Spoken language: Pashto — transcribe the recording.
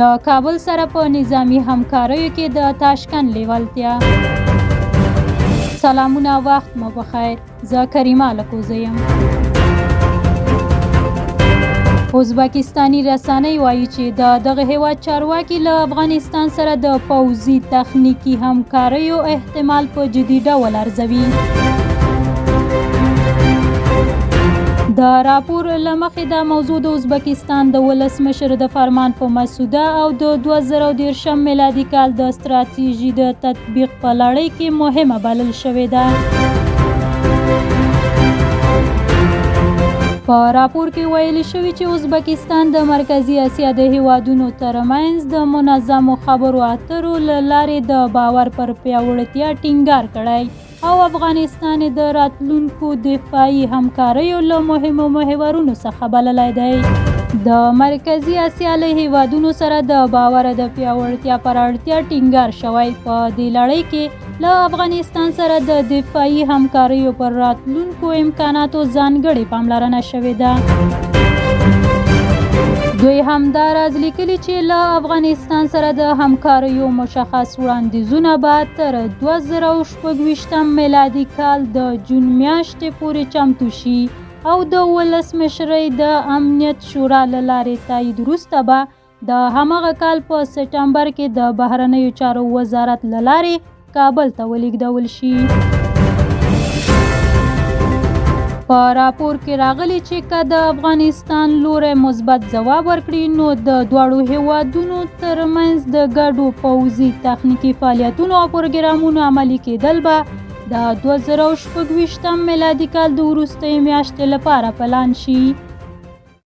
له کابل سره په نظامي همکاریو کې د تاشکند لیوالتیا. سلامونه، وخت مو بخیر. زه کریمه الکوزی یم. ازبکستاني رسنۍ وایي چې د دغه هیواد چارواکي له افغانستان سره د پوځي تخنیکي همکاریو احتمال په جدي ډول ارزوي. د راپور له مخې، دا موضوع د ازبکستان د ولسمشر د فرمان په مسوده او د 2030 میلادي کال د ستراتیژي د تطبیق په لړۍ کې مهمه بلل شوې ده. په راپور کې ویل شوي چې ازبکستان د مرکزي اسیا د هیوادونو ترمنځ د منظمو خبرو اترو له لارې د باور پر پیاوړتیا ټینګار کړی او افغانستان یې د راتلونکو دفاعي همکاریو له مهمو محورونو څخه بللی دی. د مرکزي اسیا له هیوادونو سره د باور د پیاوړتیا پر اړتیا ټینګار شوی. په دې لړۍ کې له افغانستان سره د دفاعي همکاریو پر راتلونکو امکاناتو ځانګړې پاملرنه شوې ده. دوی همداراز لیکلي چې له افغانستان سره د همکاریو مشخص وړاندیزونه به تر 2026 میلادي کال د جون میاشتې پورې چمتو شي او د ولسمشرۍ د امنیت شورا له لارې تایید وروسته به د هماغه کال په سپټمبر کې د بهرنیو چارو وزارت له لارې کابل ته ولیږدول شي. په راپور کې راغلي چې که د افغانستان لوری مثبت ځواب ورکړي، نو د دواړو هیوادونو ترمنځ د ګډو پوځي تخنیکي فعالیتونو او پروګرامونو عملي کېدل به د 2026 میلادي کال د وروستۍ میاشتې لپاره پلان شي.